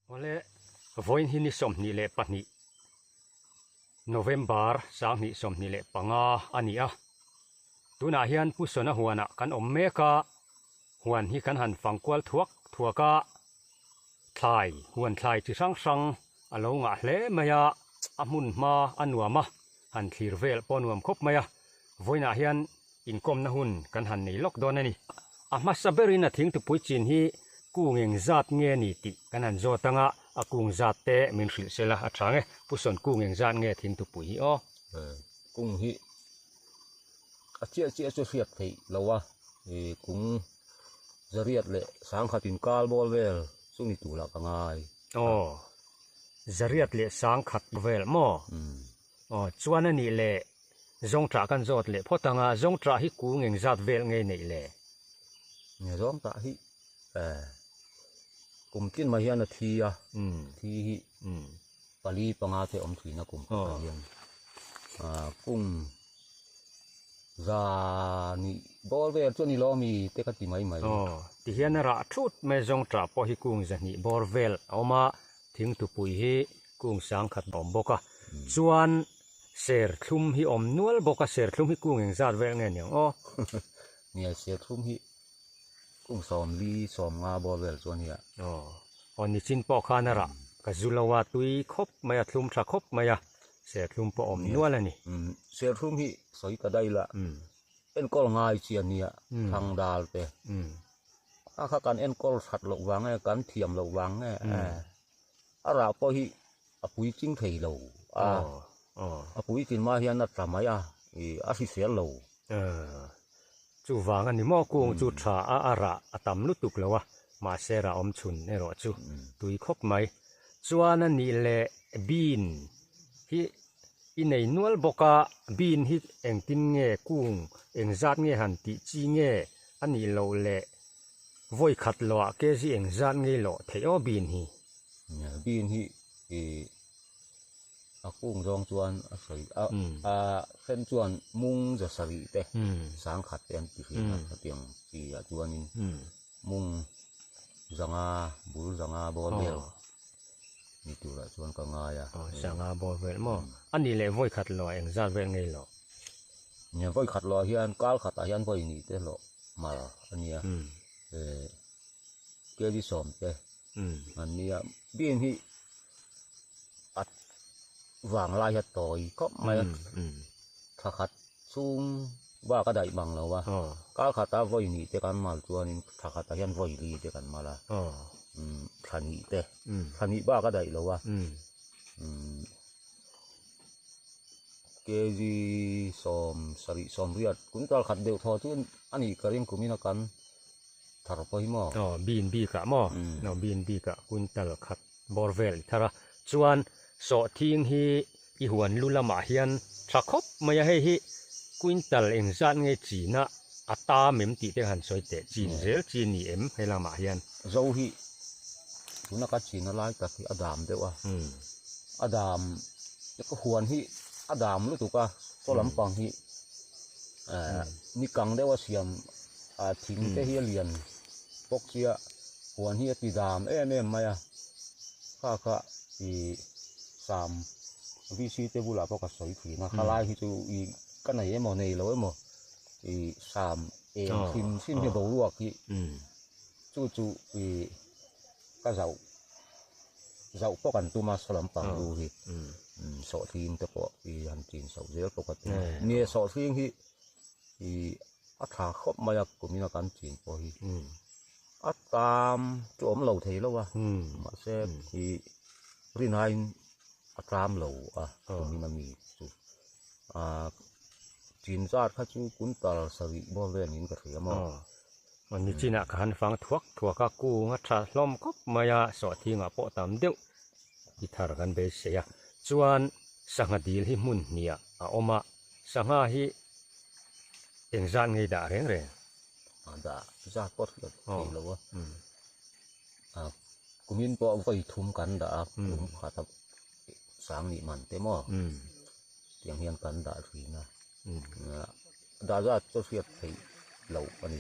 Awle, vawiin hi ni 22 November 2025 a ni a. Tunah hian Pu Sona huanah kan awm mek a, huan hi kan han fang kual thuak thuak a, thlai, huan thlai chi hrang hrang a lo ngah hle mai a, a hmun hma a nuam a, han thlir vel pawh a nuam khawp mai a. Vawiinah hian inkawmna hun kan han nei lawk dawn a ni. A hmasa berin a thingtupui chin hi kung eng zat nge ni tih kan han zawt ang a, a kung zat te min hrilh sela a tha nge. Pu Sawn kung eng zat nge thingtupui hi aw? Kung hi a chiah chiah chu hriat theih lo a, kung zariat leh sangkhat inkal bawl vel chu ni tur ah ka ngai. Aw, zariat leh sangkhat vel maw? Aw, chuan a nih leh Zawngṭah kan zawt leh phawt ang a, zawngṭah hi kung eng zat vel nge neih le? Nge zawngṭah hi eh kum tin mai hian a thi a, thi hi pali panga te awm thin a kum khatah hian ah kum za nih bawr vel chu a ni lo ami te ka ti mai mai. Aw, tihian a rah thut mai zawngṭah pawh hi kung zahnih bawr vel a awm a, thingtupui hi kung sangkhat a awm bawk a, chuan Serthlum hi awm nual bawk a, serthlum hi kung engzat vel nge niang aw? Nia, serthlum hi kung sawmli, sawmnga bawr vel chu a nia. Aw, aw nichin pawh khan a rah ka zu lo a, tui khawp mai a, thlum tha khawp mai a, serthlum pawh awm nual a ni. Serthlum hi sawi ka daih la, enkawl ngai chi a nia, thlang dal te. A kha kan enkawl that loh vang nge, kan thiam loh vang nge, a rah pawh hi A puitling thei lo a, a puitlin hma hian a tla mai a, ih a hrisel lo. Chuvang a ni maw kung chu tha a, a rah a tam lutuk lo a, mahse rah awm chhun erawh chu tui khawp mai. Chuan a nih leh bean hi i nei nual bawk a, bean hi engtin nge kung engzat nge han tih chi nge a nih loh leh vawi khat loah kg engzat nge i lawh theih aw bean hi? Bean hi ih a kung zawng chuan a sawi a a then chuan mung za sarih te sangkhat te an ti thin a hetiang chi ah chuanin mung zanga bul zanga bawr vel ni turah chuan ka ngai a. Aw zanga bawr vel maw? A nih leh vawi khat loh ah engzat vel ngei loh? Nia vawi khat loh ah hian kal khat ah hian vawi nih te hlawh mar a nia eh kg sawm te. An nia bean hi a vang lai hi a tawi khawp mai a thla khat chhung bak a daih bang lo a kar khata vawi hnih te kan mal chuanin thla khatah hian vawi li te kan mal a thla hnih te thla hnih bak a daih lo a kg sawm sarih sawm riat kum kar khat deuh thaw chu a nih ka ring kumin a kan. Thar pawh hi maw? Aw, bean bikah maw? Aw, bean bikah quintal khat bawr vel i thar a. Chuan sawhthing hi i huan lu lamah hian tha khawp mai a, hei hi quintal engzat nge china a tam em tih te han sawi teh, chin zel chi ni em he lamah hian? Zo hi tuna ka china lai tak hi a dam deuh a, a dam ka huan hi a dam lutuk a, saw lampang hi ni kang deuh a siam. A thing te hi a lian bawk sia huan hi a ti dam em em mai a kha kha ih sam VC te bulah pawh ka sawi thin a khalai hi chu ih ka nei emaw nei lo emaw ih sam eng hrim hrim hi boruak hi chu chu ih ka zauh zauh pawh kan tum a saw lampang lu hi sawhthing te pawh ih han chin chhoh zel pawh ka tum a nia sawhthing hi ih. A tha khawp mai a kumin a kan chin pawh hi a tam chu awm lo thei lo a mahse ih rinaiin a tlam lo a kumin a mi chu ah chin zat kha chu kuntal sarih bawr vel niin ka hria maw. Aw nichinah ka han fang thuak thuak a kung a tha hlawm khawp mai a sawhthingah pawh tam deuh i thar kan beisei a chuan sangha dil hi hmun hniah a awm a sangha hi. Engzat ngei dah reng reng? A dah zat pawh hriat thei lo a. A kumin pawh vawi thum kan dah a, kum khat a sang nih man te maw? Tiang hian kan dah thin a. Dah zat chu hriat theih loh a ni.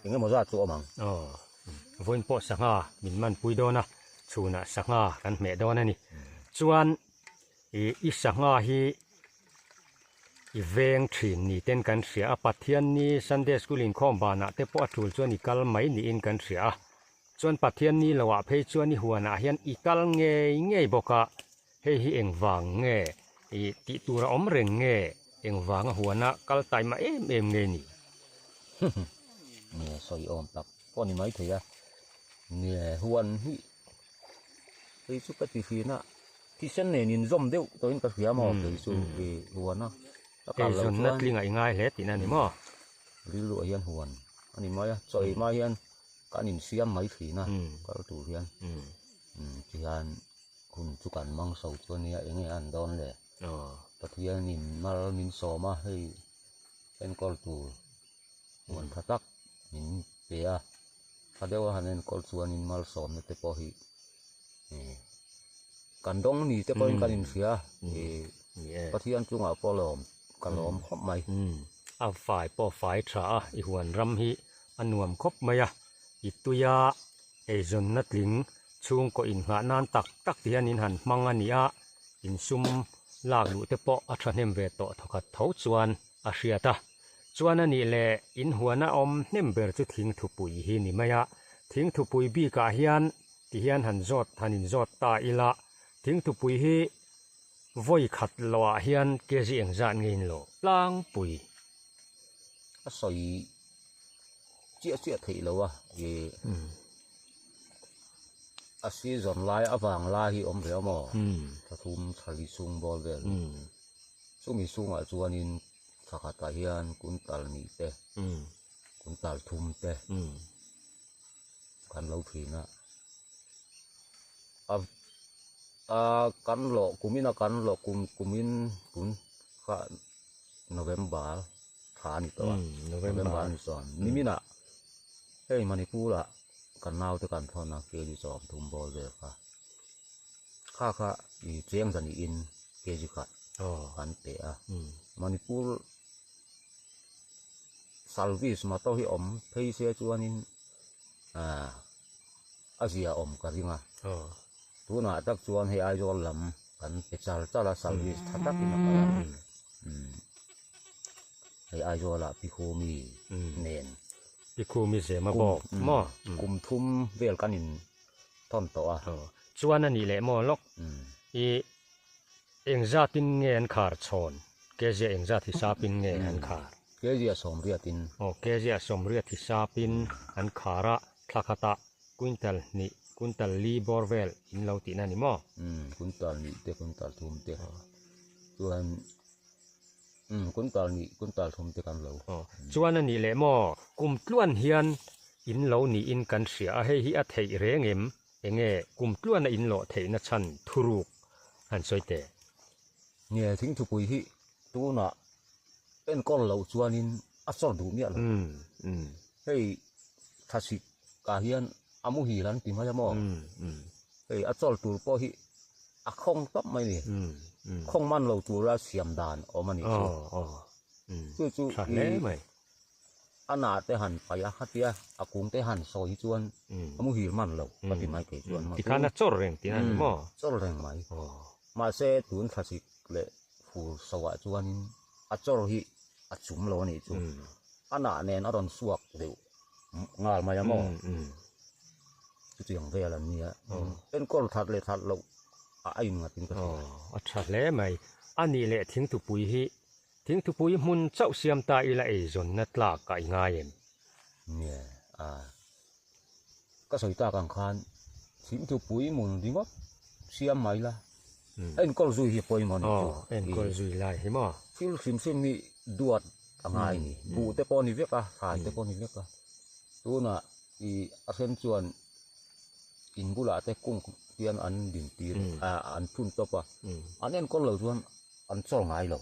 Eng emaw zat chu a awm ang. Aw, vawiin pawh sangha min man pui dawn a. Chhunah sangha kan hmeh dawn a ni. Chuan ih i sangha hi i veng thin ni ten kan hria a, Pathian ni Sunday School inkhawm banah te pawh a tul chuan i kal mai niin kan hria a. Chuan Pathian ni loah phei chuan i huanah hian i kal ngei ngei bawk a, hei hi engvang nge ih tih tur a awm reng nge engvanga huana kal taima em em nge ni? Nge sawi awm tak pawh ni maithei a, nge huan hi kei chu ka ti thin a, thisen nen inzawm deuh tawhin ka hria maw kei chu i huan a ka kal loh chuan Eizawnna tling a i ngai hle tihna a ni maw? Rilruah hian huan a ni mai a, chaw ei hma hian kan insiam mai thin a kal tur hian tihian hun chu kan mang so chu a nia eng nge a an dawn le Pathianin mal min sawm a hei enkawl tur huan tha tak min pe a tha deuh a han enkawl chuanin malsawmna te pawh hi kan dawng ni te pawhin kan inhria ih Pathian chungah pawh lawm ka lawm khawp mai. A fai pawh fai tha a, i huan ram hi a nuam khawp mai a, i tuia eizawnna tling chhungkaw inngah nan tak tak ti hian in han hmang a ni a, insum lak luh te pawh a thahnem ve tawh thawkhat tho chuan a hriat a. Chuan a nih leh in huana awm hnem ber chu thingthupui hi ni mai a, thingthupui bikah hian ti hian han zawt han inzawt ta ila, thingthupui hi vawi khat lohah hian kg engzat nge in lo tlangpui? A sawi chiah chiah theih lo a, ih a season lai avang lai hi awm ve awm aw, thla thum thla li chhung bawr vel hi, chumi chhungah chuanin Thla khatah hian kuntal nih te, kuntal thum te kan lo thin a. A a kan lawh kumin a kan lawh kum kumin tun kha November thla a ni tawh a, November a ni chuan niminah hei Manipur ah kan naute kan thawn a kg sawmthum bawr vel kha. Kha kha i cheng zanihin kg khat kan pe a. Manipur service motor hi awm phei se chuanin a zia awm ka ring a. Tunah tak chuan hei Aizawl lam kan pe char char a service tha takin a kal a. Hei Aizawlah Pi Khumi nen. Pi Khumi zema bawk maw? Kum thum vel kan in thawn tawh a. Chuan a nih leh maw lawk? I engzatin nge an khar chhawn? Kezia engzat hisapin nge an khar? Kezia sawmriatin. Aw, kezia sawmriat hisapin an khar a, thla khatah quintal hnih, quintal li bawr vel in lo tihna a ni maw? Quintal hnih te, quintal thum te. Chuan quintal hnih, quintal thum te kan lo. Aw, chuan a nih leh maw? Kum tluan hian In lo niin kan hria a, hei hi a theih reng em? Enge kum tluana in lawh theihna chhan thuruk han sawi teh. Nge thingthupui hi tunah enkawl loh chuanin a chawr duh miah lo. Hei thlasik ah hian a muhil an ti mai a maw? Hei a chawr tur pawh hi a khawng tawp mai a ni. Khawng man lo tura siam dan awm a nih chu. Chu chu i A na te han paih a, khatia a kung te han sawi hi chuan a muhil man lo ka ti mai thei chuan. Tikhan a chawr reng tih a ni maw? Chawr reng mai. Mahse tun thlasik leh fur soah chuanin a chawr hi a chum lo a nih chu. A nah nen a rawn suak deuh nghal mai a maw? Chutiang vel an nia. Enkawl that leh that loh a inngatin ka hria. A tha hle mai. A nih leh thingtupui hi Thingthupui hmun chauh siam ta ila eizawnna tlak a i ngai em? Nge a, ka sawi tak ang khan thingthupui hmun ringawt siam mai la, enkawl zui hi pawimawh ni chu. Aw, enkawl zui lai hi maw? Thil hrim hrim hi duat a ngai ni, buh te pawh ni vek a, thlai te pawh ni vek a, tunah i a then chuan in bulah te kung hian an din tir a, an phun tawp a, an enkawl lo chuan An chawl ngai lo.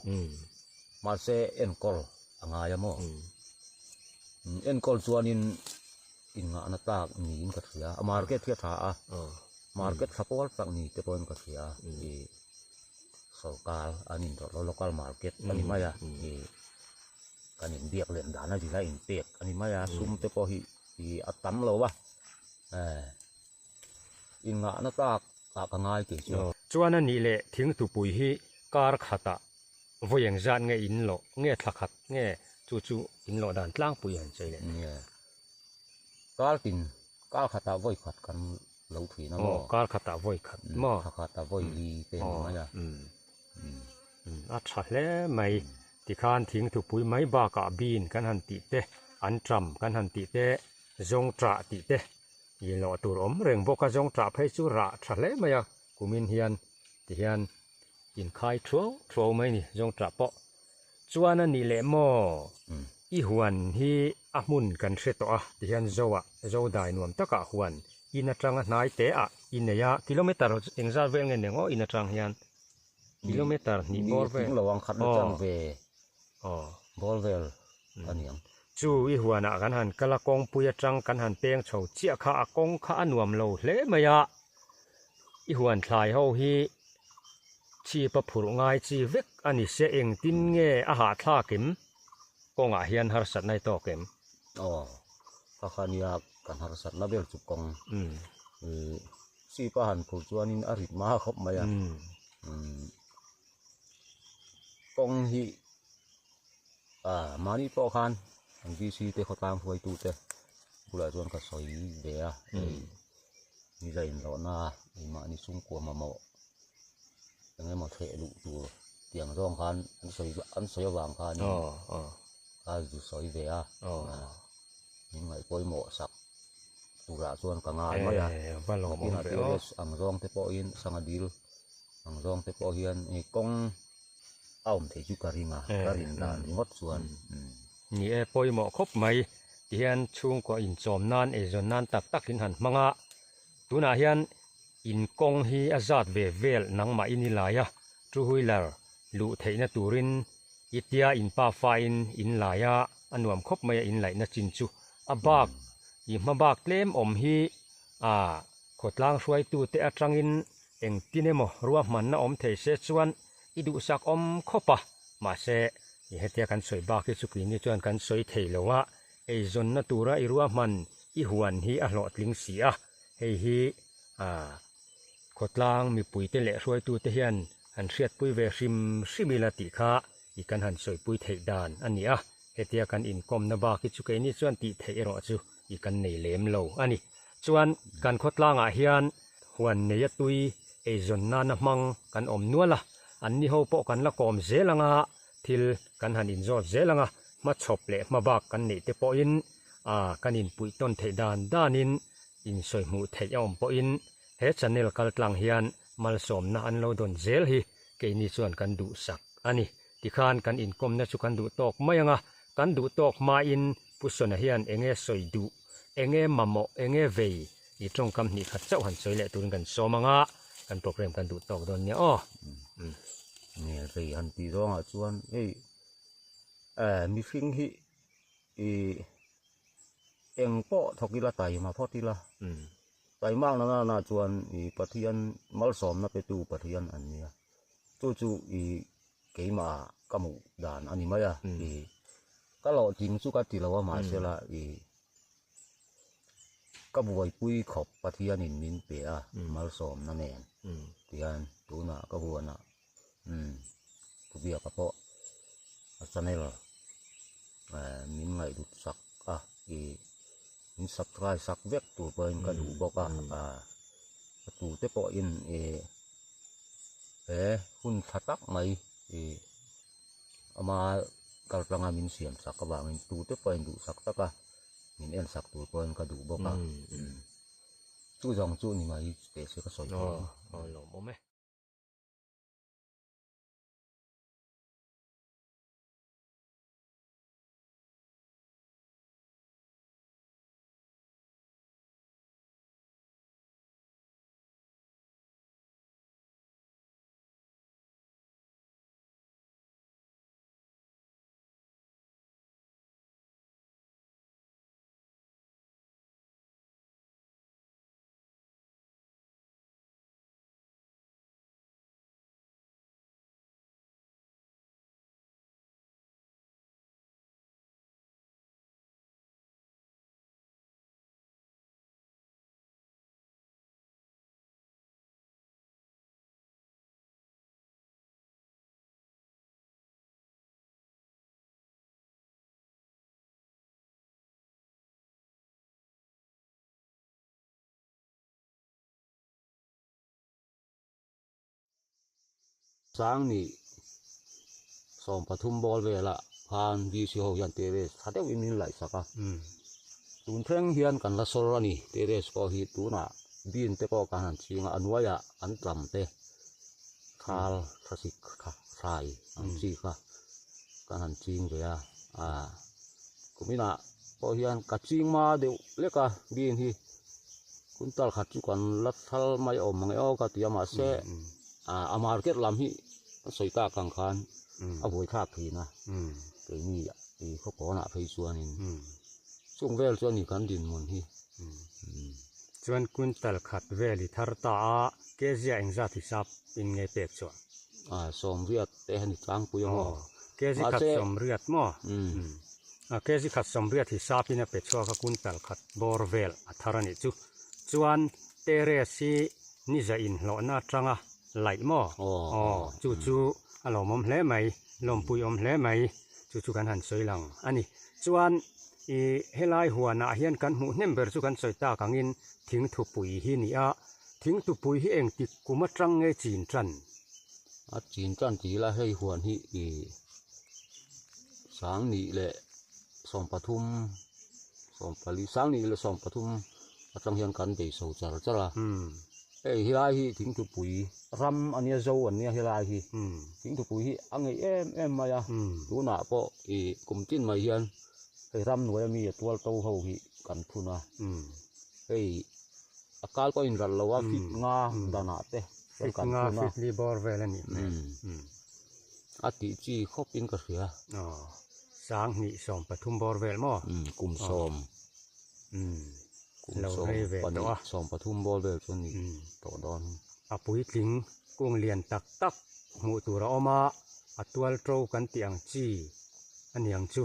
Mahse enkawl a ngai a maw? Enkawl chuanin inngahna tlak niin ka hria. A market hi a tha a, market tha pawl tak ni te pawhin ka hria. Ih sorkar an inrawlh lo, local market a ni mai a. Ih kan inbiak lem dan a zira inpek a ni mai a, sum te pawh hi ih a tam lo a. Inngahna tlak ah ka ngai kei chuan. Chuan a nih leh thingtupui hi kar khatah vawi engzat nge in lawh nge thla khat nge chu chu in lawh dan tlangpui han sawi leh. Nge kar tin kar khatah vawi khat kan lo thin a maw? Aw kar khatah vawi khat maw? Thla khatah vawi li te ni mai a. A tha hle mai. Tikhan thingthupui mai bakah bean kan han tih te, anṭam kan han tih te, zawngṭah tih te i lawh tur awm reng bawk a, zawngṭah phei chu rah tha hle mai a, kumin hian tihian inkhai thuau thuau mai a ni zawngṭah pawh. Chuan a nih leh maw i huan hi a hmun kan hre tawh a tihian Zoah Zodai nuam takah huan in atanga hnai te ah i nei a, kilometer engzat vel nge neng aw in atang hian kilometer hnih bawr vel. Ni lo ang khat na chang ve bawr vel a ni ang. Chu i huanah kan han kal a, kawngpui atang kan han peng chho chiah kha a kawng kha a nuam lo hle mai a, i huan thlai ho hi chhip a phurh ngai chi vek a ni se engtin nge a hahthlak em? Kawngah hian harsatna i tawk em? Aw, kha kha nia kan harsatna ber chu kawng. Chhip a han phurh chuanin a rit hma khawp mai a, kawng hi mahni pawh khan an VC te khawtlang hruaitu te bulah chuan ka sawi ve a, hei ni zain lohna hei mahni chhungkua mamawh eng emaw thleh luh tur tiang zawng khan an sawi an sawi avang khanin ka zu sawi ve a, min ngaih pawimawh sak turah chuan ka ngai mai a, nakinah TRS ang zawng te pawhin sangha dil ang zawng te pawh hian hei kawng a awm theih chu ka ring a, ka rin dan ringawt chuan. Ni e, pawimawh khawp mai. Tihian chhungkaw inchawm nan, eizawn nan tak tak in han hmang a. Tunah hian in kawng hi a zat ve vel nangmah in i lai a, two wheeler luh theihna turin i tia in pa fa in in lai a, a nuam khawp mai a in laihna chin chu. A bak, i hma bak tlem awm hi a khawtlang hruaitute atangin engtin emaw ruahmanna awm thei se chuan i duhsak awm khawp a, mahse i hetia kan sawi bak hi chu keini chuan kan sawi thei lo a, eizawnna tura i ruahman i huan hi a hlawhtling si a, hei hi ah khawtlang mipuite leh hruaitute hian han hriatpui ve hrim hrim ila tih kha i kan han sawipui theih dan a ni a, hetia kan inkawmna bak hi chu keini chuan tih theih erawh chu i kan nei lem lo a ni. Chuan kan khawtlangah hian huan neia tui eizawn nana hmang kan awm nual a, anni ho pawh kan la kawm zel anga thil kan han inzawt zel anga hmachhawp leh hmabak kan neih te pawhin kan inpuih tawn theih dan danin insawi hmuh theih a awm pawhin he channel kaltlang hian malsawmna an lo dawn zel hi keini chuan kan duhsak a ni. Tikhan kan inkawmna chu kan duh tawk mai anga kan duh tawk hmain Pu Sona hian enge sawi duh, enge mamawh, enge vei i tawngkam hnih khat chauh han sawi leh turin kan sawm anga kan program kan duh tawk dawn nia aw. Nge vei han tih zawngah chuan hei mihring hi i eng pawh thawk ila taima phawt ila taimak na nana chuan i Pathian malsawmna petu Pathian an nia chu chu i keimah ka hmuh dan a ni mai a i ka hlawhtling chu ka ti lo a mahsela i ka buaipui khawp Pathianin min pe a malsawmna nen tihian tunah ka huanah Pu Biaka pawh a channel min ngaihhlut sak a i min subscribe sak vek tur pawhin ka duh bawk a a tute pawhin i he hun tha tak mai i ama kaltlanga min siam sak avangin tute pawhin duhsak taka min en sak tur pawhin ka duh bawk a chu zawng chu ni mai teh se ka sawi thei ang. Sangni 13 ball velah khan VC ho hian terrace tha deuhin min laihsak a, tun thleng hian kan la sawr a ni. Terrace pawh hi tunah bean te pawh kan han ching a, a hnuaiah an tlam te thal thlasik thlai ang chi kha kan han ching ve a, ah kuminah pawh hian ka ching ma deuh lek a bean hi kuntal khat chu kan la thal mai awm ang e aw ka ti a mahse a market lam hi a sawi tak ang khan a buai thlak thin a keini i khaw kawnah phei chuanin chung vel chu a ni kan dinhmun hi. Chuan kuntal khat vel i thar ta a kezia engzat hisap in nge pek chuan? Sawmriat te a ni tlangpui ang aw. Kezi khat sawmriat maw? Kezi khat sawmriat hisap in a pe chhuak a kuntal khat bawr vel a thar a nih chu. Chuan terrace hi ni za inhlawhna atanga laih maw? Aw, chu chu a lawmawm hle mai, lawmpui awm hle mai, chu chu kan han sawi lang a ni. Chuan i helai huanah hian kan hmuh hnem ber chu kan sawi tak angin thingthupui hi ni a, thingthupui hi engtik kum atang nge chin tan? A chin tan tih ila hei huan hi i sangni leh 13 sawmpali sangni leh 13 atang hian kan bei chho char char a hei helai hi thingthupui ram a nia zo an nia helai hi thingthupui hi a ngeih em em mai a tunah pawh ih kum tin mai hian hei ramhnuai ami a tual to ho hi kan phun a hei a kal pawh a inralh lo a fit nga danah te fit nga fit li bawr vel a nih hmel a tih chi khawp in ka hria 2 13 bawr vel maw kum sawm kum lo sawm rei ve tawh pahnih a sawm pathum bawr vel chu a ni tawh dawn a puitling kung lian tak tak hmuh tur a awm a a tual to kan tih ang chi a ni ang chu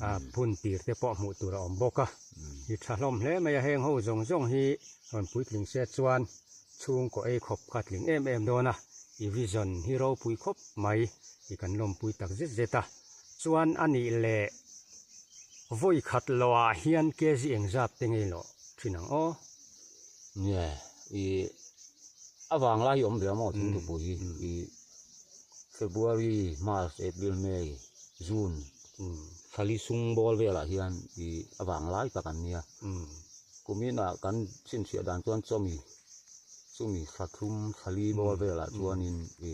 a phun tir te pawh hmuh tur a awm bawk a i tha hlawm hle mai a heng ho zawng zawng hi rawn puitling se chuan chhungkaw ei khawp kha tling em em dawn a i vision hi ropui khawp mai i kan lawmpui tak zet zet a chuan a nih leh vawi khat lohah hian kg engzat te ngei loh thin ang aw. Nge i a vang lai hi awm ve a maw thingthupui hi i February, March, April, May, June thali sung ball velah hian i a vang lai tak an nia. Kuminah kan chhinchhiah dan chuan chawmi chumi thla thum thali bawr velah chuanin i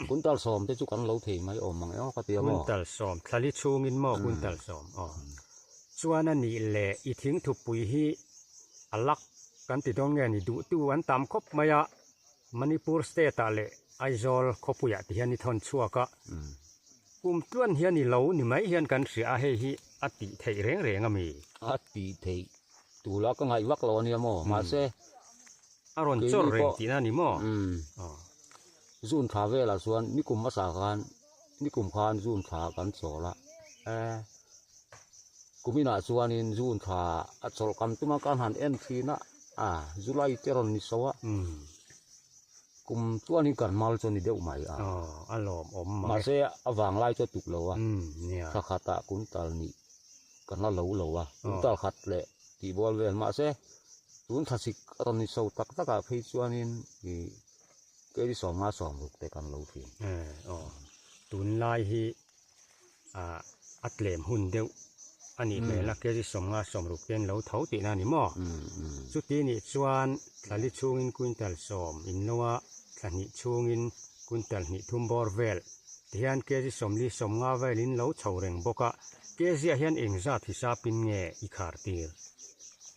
kuntal sawm te chu kan lo thei mai awm ang emaw ka ti a maw? Kuntal sawm, thlali chhungin maw kuntal sawm aw. Chuan a nih leh i thingthupui hi a lak kan ti dawn nge ni duhtu an tam khawp mai a, Manipur state ah leh Aizawl khawpuiah ti hian i thawn chhuak a, kum tluan hian i lo ni mai hian kan hria a, hei hi a tih theih reng reng a mi? A tih theih tula ka ngaih vak lo a nia maw, mahse a rawn chawr reng tihna a ni maw? Zun thla velah chuan nikum hmasa khan nikum khan zun thla kan chawl a, kuminah chuanin zun thla a chawlh kan tum a kan han en thin a, a July te rawn ni so a, kum chuanin kan mal chu a ni deuh mai a, a lawmawm mai. Mahse a vanglai chu a tuk lo a, thla khatah kum tal nih kan la lo lo a, kum tal khat leh tih bual vel mahse tun thlasik a rawn ni so tak takah phei chuanin ih kei 50 60 te kan lo thin. Aw tunlai hi ah a tlem hun deuh a nih hmel a kg 50 60 te an lo tho tihna a ni maw? Chuti nih chuan thlali chhungin quintal sawm in lo a, thla hnih chhungin quintal hnih thum bawr vel tihian kg 40 50 velin lo chho reng bawk a, kg ah hian engzat hisapin nge i khar tir?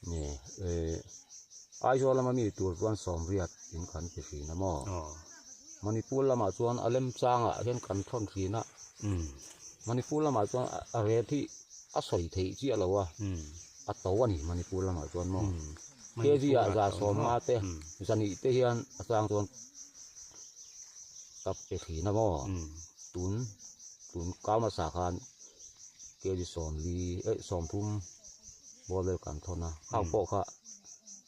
Nge eh Aizawl lama mi tur chuan sawmriat in kan ti thin a maw? Manipur lamah chuan a lemchangah hian kan thawn thin a, Manipur lamah chuan a ret hi a sawi theih chiah lo a, a to a ni Manipur lamah chuan maw. Kg ah za sawmnga te zahnih te hian a chang chuan ka pe thin a maw. Tun tun kau hmasa khan kg sawmli eh 30 bawr vel kan thawn a, khang pawh kha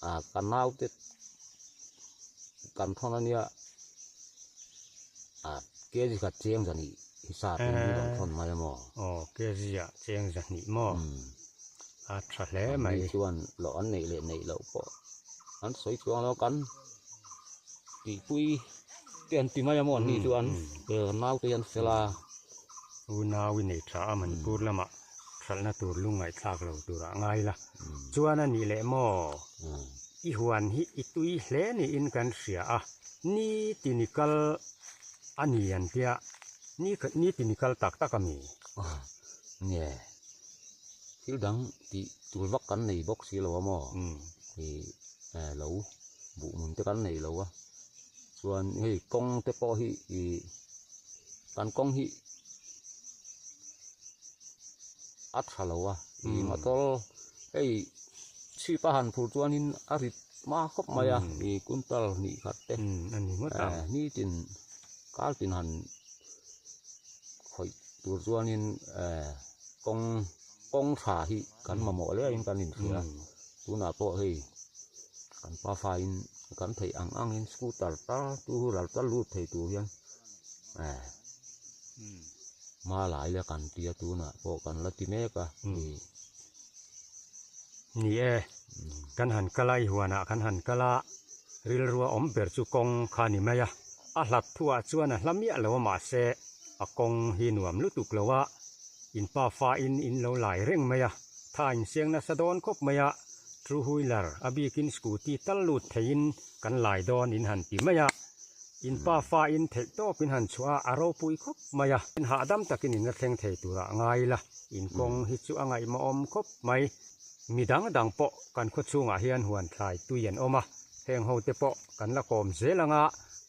ah ka naute kan thawn a nia ah kg khat cheng zahnih hisap in min rawn thawn mai a maw? Aw kg ah cheng zahnih maw? A tha hle mai. An chuan loh an neih leh neih loh pawh an sawi chuang lo kan tihpui. te an ti mai a maw an ni chuan nau te hi an fel a. Unau i nei tha a Manipur lamah hralhna tur lungngaihthlak lo turah ngai la. Chuan a nih leh maw? I huan hi i tui hle niin kan hria a, ni ti ni kal a ni an tia, ni ni ti ni kal tak tak a mi? Nge, thil dang tih tur vak kan nei bawk si lo a maw? I lo buh hmun te kan nei lo a, chuan hei kawng te pawh hi i kan kawng hi a tha lo a i motor hei chhip a han phur chuanin a rit hma khawp mai a i kuntal hnih khat te nitin kar tin han khawih tur chuanin kawng kawng tha hi kan mamawh hle in kan inhria tunah pawh hei kan pa faiin kan theih ang angin scooter tal two wheeler tal lut thei tur hian Hma lai la kan tia tunah pawh kan la ti mek a ni. Ni e, kan han kal a, i huanah kan han kal a, rilrua awm ber chu kawng kha ni mai a, a hlat thuah chuan a hla miah lo a mahse a kawng hi nuam lutuk lo a, in pa fa in in lo lai reng mai a, tha in siang nasa dawn khawp mai a, two wheeler a bikin scooty tal lut theiin kan lai dawn in han ti mai a. In pa fa in theih tawp in han chhuah a, a ropui khawp mai a. In hahdam takin in la thleng thei turah ngai ila, in kawng hi chu a ngaihmawhawm khawp mai. Mi dang dang pawh kan khaw chhungah hian huan thlai tui an awm a, heng ho te pawh kan la kawm zel anga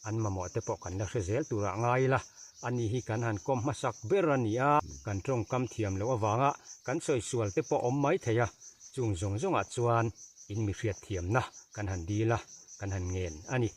an mamawh te pawh kan la hre zel turah ngai ila, ani hi kan han kawm hmasak ber a ni a, kan tawngkam thiam loh avanga kan sawi sual te pawh awm mai thei a, chung zawng zawngah chuan in mi hriatthiamna kan han dil a, kan han ngen a ni.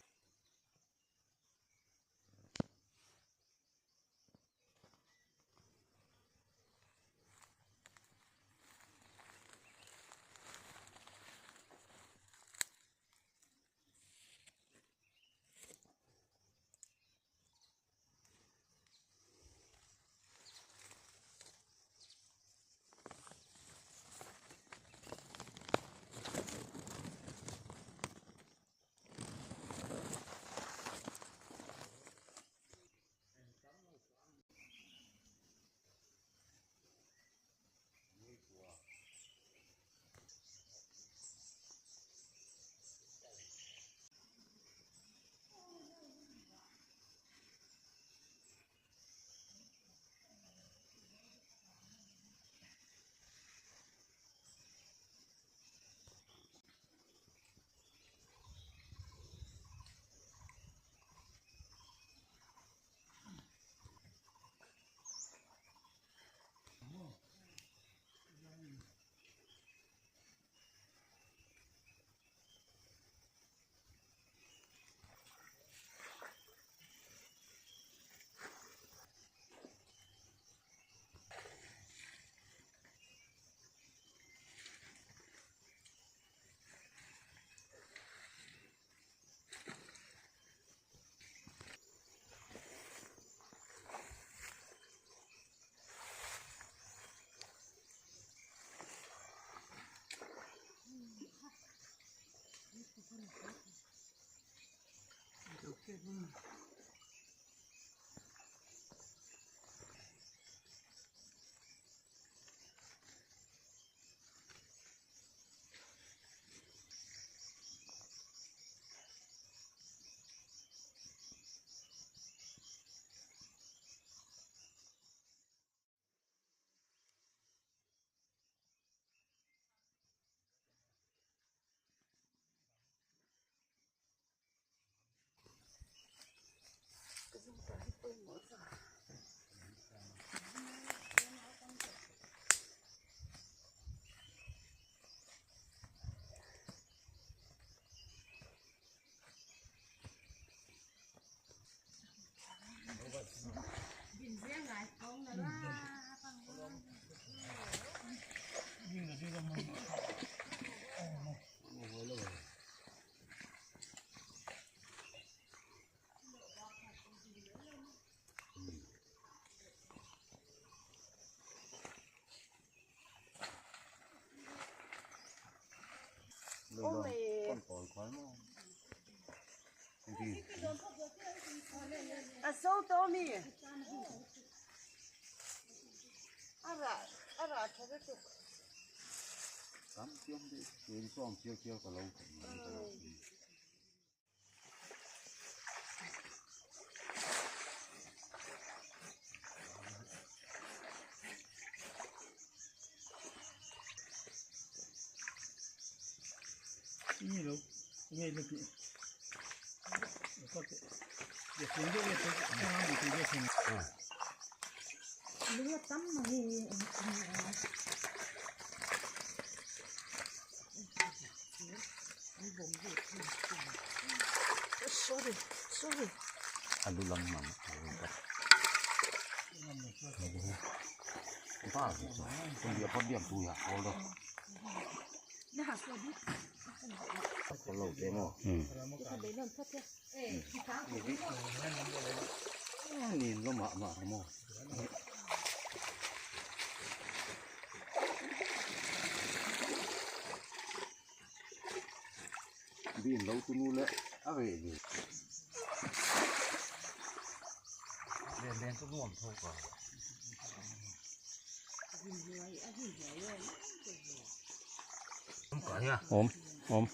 Om, om.